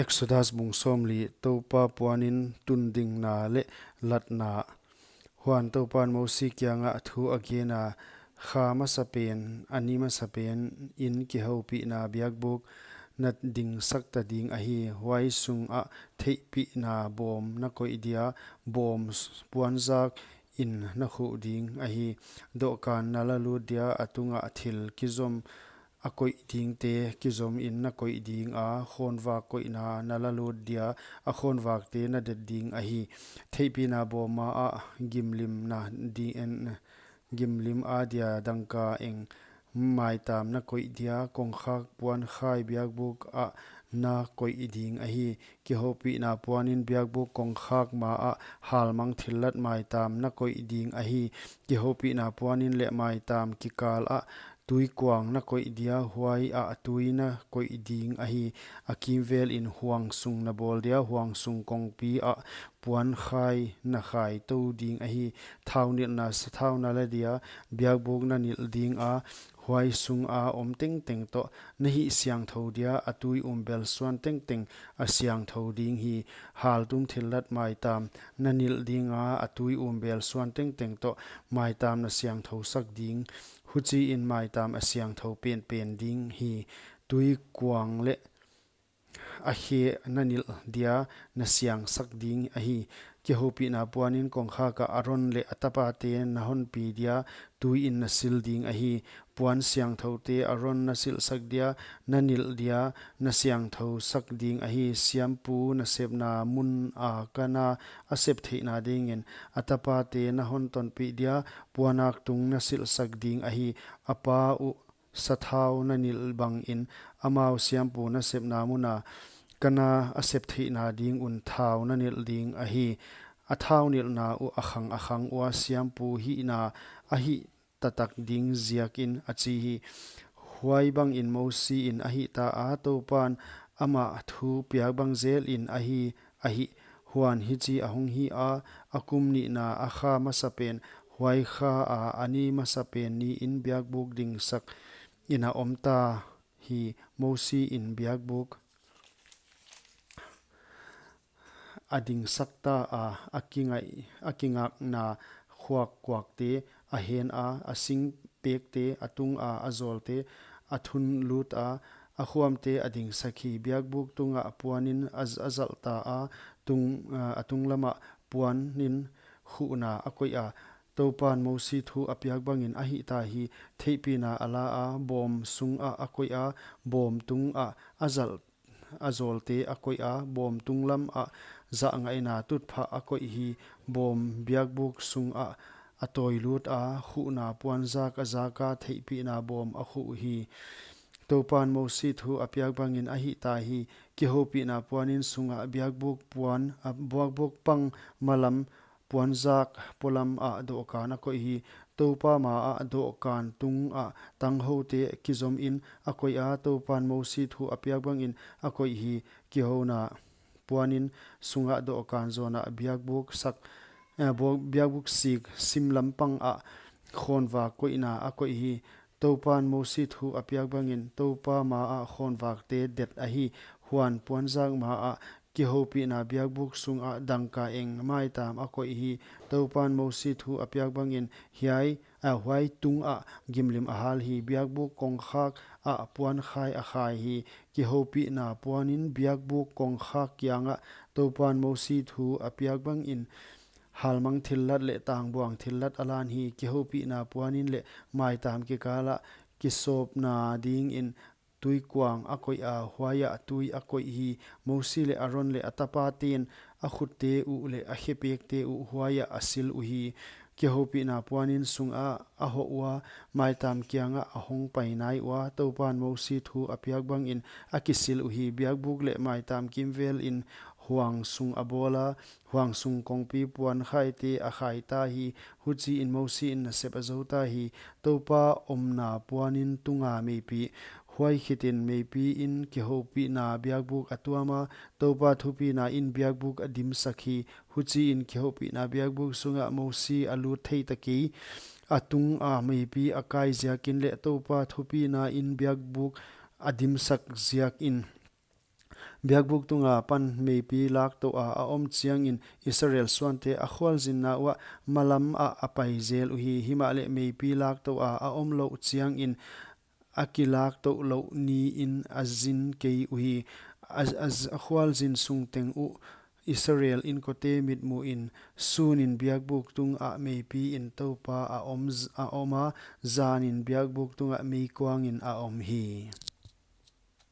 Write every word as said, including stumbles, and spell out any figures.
Exodus bung sawmli. Toupa puanin tundingna leh latna. Huan Toupan Mosi kiangah thu a gen a, kha masapen, a ni masapen in kihoupihna biakbuk na dingsak ta ding ahi. Huai sungah theihpihna bawm na koih dia, bawm s-, puanzak in na khuh ding ahi. Dohkan na la lut dia, a tungah thil kizom a koih dingte kizom in na koih ding a, khawnvak koihna na la lut dia, a khawnvakte na det ding ahi. Theihpihna bawm ah gimlimna di-, en, gimlim a dia dangka eng, maitam na koih dia, kongkhak puankhai biakbuk ah na koih ding ahi. Kihoupihna puanin biakbuk kongkhak ma ah halmang thillat maitam na koih ding ahi. Kihoupihna puanin leh maitam kikal ah tuikuang na koih dia, huai ah tui na koih ding ahi. A kimvelin huangsung na bawl dia, huangsung kongpi ah puankhai na khaitou ding ahi. Thaunilhna sathau na la dia, biakbuk na nilh ding a, huai sunga om tengteng toh na hihsiangthou dia, a tui umbel suan tengteng a siangthou ding hi. Haltum thillat maitam na nilh ding a, a tui umbel suan tengteng toh maitam na siangthousak ding. Huchiin maitam a siangthou penpen ding hi. Tuikuang leh a khe na nilh dia, na siangsak ding ahi. Kihoupihna puanin kongkhak ah Aron leh a tapate na honpi dia, tuiin na sil ding ahi. Puan siangthoute Aron na silhsak dia, na nilh dia, na siangthousak ding ahi. Siampu nasepna mun a kana a sep theihna dingin a tapate na hontonpih dia, puanak tung na silhsak ding ahi. A pa uh sathau na nilh bangin amau siampu nasepna muna kana a sep theihna ding un thau na nilh ding ahi. A thaunilhna uh a khang a khang ua, siampu hihna a hihtatak ding ziakin, a chi hi. Huai bangin Mosi in a hihta a, Toupan amah thu piak bang zelin ahi, ahi. Huan hichi a hong hi a, a kum nihna a kha masapen, huai kha a a ni masapen niin biakbuk dingsak in a om ta hi. Mosi in biakbuk a dingsak ta a, a kingai, a kingakna khuakkuakte a hen a, a singpekte a tung a, a zawlte a thunlut a, a khuamte a dingsak hi. Biakbuk tungah puanin a z-, a zalh ta a, tung, a, a tunglamah puanin khuhna a koih a. Toupan Mosi thu a piak bangin a hihta hi. Theihpihna a la a, bawm sungah a koih a, bawm tungah a zalh, a zawlte a koih a, bawm tunglam ah zahngaihna tutphah a koih hi. Bawm biakbuk sungah a tawilut a, khuhna puanzak a zak a, theihpihna bawm a khuh hi. Toupan Mosi thu a piak bangin a hihta hi. Kihoupihna puanin sungah biakbuk puan, a, biakbuk pang malam puanzak polam ah dohkan a koih hi. Toupa ma ah dohkan tungah tanghoute kizomin a koih a, Toupan Mosi thu a piak bangin a koih hi. Kihouna puanin sungah dohkan zawnah biakbuk sak, eh, bo-, biakbuk sik simlam pang ah khawnvak koihna a koih hi. Toupan Mosi thu a piak bangin Toupa ma ah khawnvakte det ahi. Huan puanzak ma ah kihoupihna biakbuk sungah dangka eng maitam a koih hi. Toupan Mosi thu a piak bangin hiai, a, huai tungah gimlim a hal hi. Biakbuk kongkhak ah puankhai a khai hi. Kihoupihna puanin biakbuk kongkhak kiangah Toupan Mosi thu a piak bangin halmang thillat leh tangbuang thillat a lan hi. Kihoupihna puanin leh maitam kikalah kisawpna dingin tuikuang a koih a, huaiah tui a koih hi. Mosi leh Aron leh a tapaten a khutte uh leh a khepekte uh huaiah a sil uhi. Kihoupihna puanin sungah a hoh ua, maitam kiangah a hong pai nai ua, Toupan Mosi thu a piak bangin a kisil uhi. Biakbuk leh maitam kimvelin huangsung a bawl a, huangsung kongpi puankhaite a khai ta hi. Huchiin Mosi in nasep a zou ta hi. Toupa omna puanin tunga meipi. Huai khitin meipi in kihoupihna biakbuk a tuam a, Toupa thupina in biakbuk a dimsak hi. Huchiin kihoupihna biakbuk sungah Mosi a lut thei ta kei. A tunga meipi a kai ziakin leh Toupa thupina in biakbuk a dimsak ziakin Biakbuk tunga pan meipi laktouha a om chiangin Israel suante a khualzinna uah malam ah a pai zel uhi. Himahleh meipi laktouha a om louh chiangin a kilaktouh louh niin a zin kei uhi. A, a, a khualzin sung teng uh Israel inkote mitmuhin sunin biakbuk tungah meipiin Toupa a om z-, a om a, zanin biakbuk tungah meikuangin a om hi.